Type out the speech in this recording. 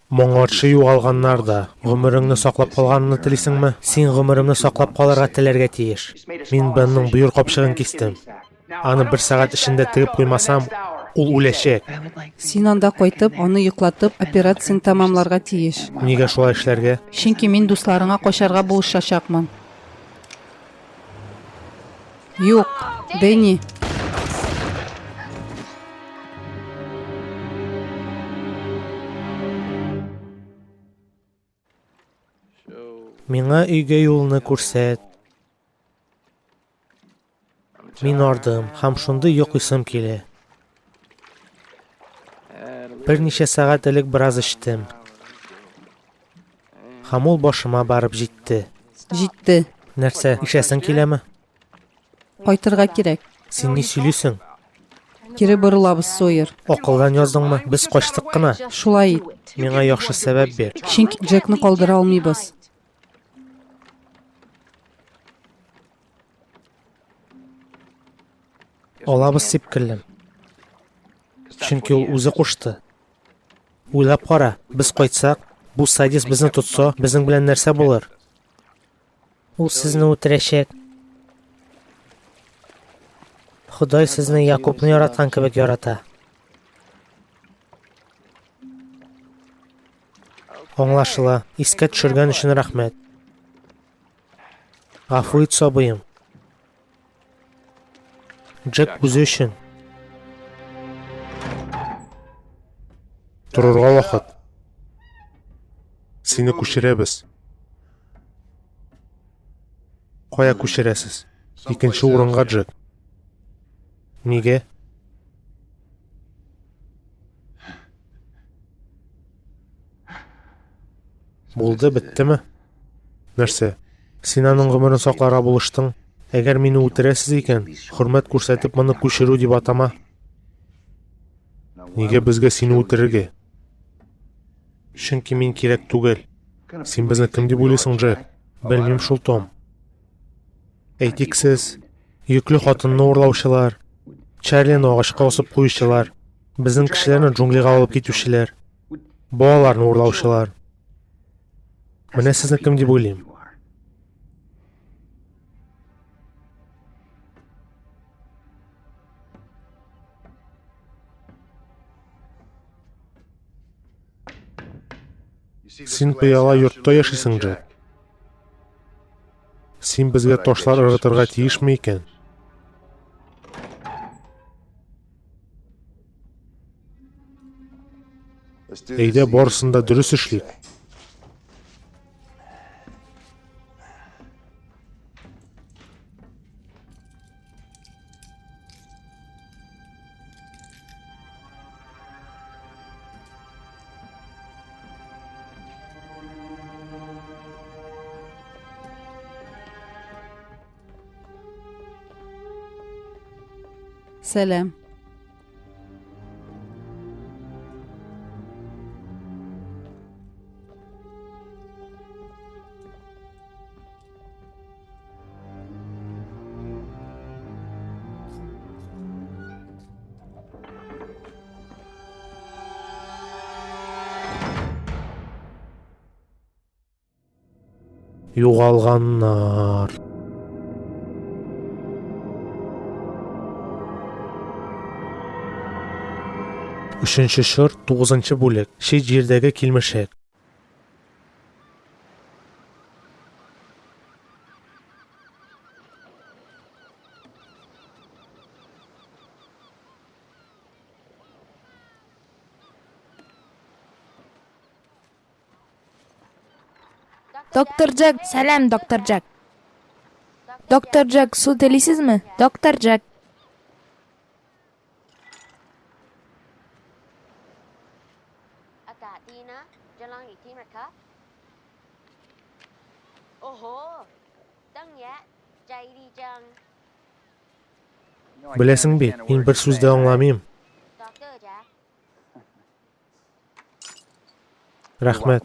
Моңарчы югалганнар да, гомереңне саклап калганны телисеңме? Син гомеремне саклап калырга теләргә тиеш. Мин Бенның бөер капчыгын кистем. Аны бер сәгать эчендә тегеп куймасам, ул үләчәк. Син анда кайтып, аны йоклатып, операцияне тәмамларга тиеш. Нигә шулай эшләргә? Чөнки мин дусларыңа качарга булышачакмын. Юк, Дэнни. Миңа өйгә юлны күрсәт. Мин ардым һәм шундый йоклыйсым килә. Берничә сәгать элек бераз эчтем. Һәм ул башыма барып җитте. Җитте. Нәрсә, ишәсең киләме? Кайтырга кирәк. Син ни сөйлисең? Кире борылабыз, Сойер. Акылдан яздыңмы? Без качтык кына. Шулай ит. Миңа яхшы сәбәп бир. Чөнки Джекны калдыра алмыйбыз. Алабыз сипкеллем. Чөнки ул үзе кушты. Уйлап кара, без кайтсак, бу садист безне тотса, безнең белән нәрсә булыр? Ул сезне үтерәчәк. Ходай сезне Якубны яраткан кебек ярата. Аңлашыла. Искә төшергән өчен рәхмәт. Гафу ит, сабыем. Джек үзе өчен. Торырга вакыт. Сине күчерәбез. Кая күчерәсез? Икенче урынга, Джек. Нигә? Булды, беттеме? Нәрсә? Син аның гомерен сакларга булыштың. Әгәр мине үтерәсез икән, хөрмәт күрсәтеп моны күчерү дип атама. Нигә безгә сине үтерергә? Чөнки мин кирәк түгел. Син безне кем дип уйлыйсың, Джек? Белмим шул, Том. Әйтик, сез йөкле хатынны урлаучылар, Чарлины агачка асып куючылар, безнең кешеләрне джунглига алып китүчеләр, балаларны урлаучылар. Менә сезне кем дип уйлыйм. Син пыяла йортта яшисең, Джек. Син безгә ташлар ыргытырга тиешме икән? Әйдә, барысын да дөрес эшлик. Сәлам. Югалганнар. Өченче чор, тугызынчы бүлек. Чит җирдәге килмешәк. Доктор Джек, сәлам, доктор Джек. Доктор Джек, су телисезме? Доктор Джек. Беләсең бит, мин бер сүз дә аңламыйм. Рәхмәт.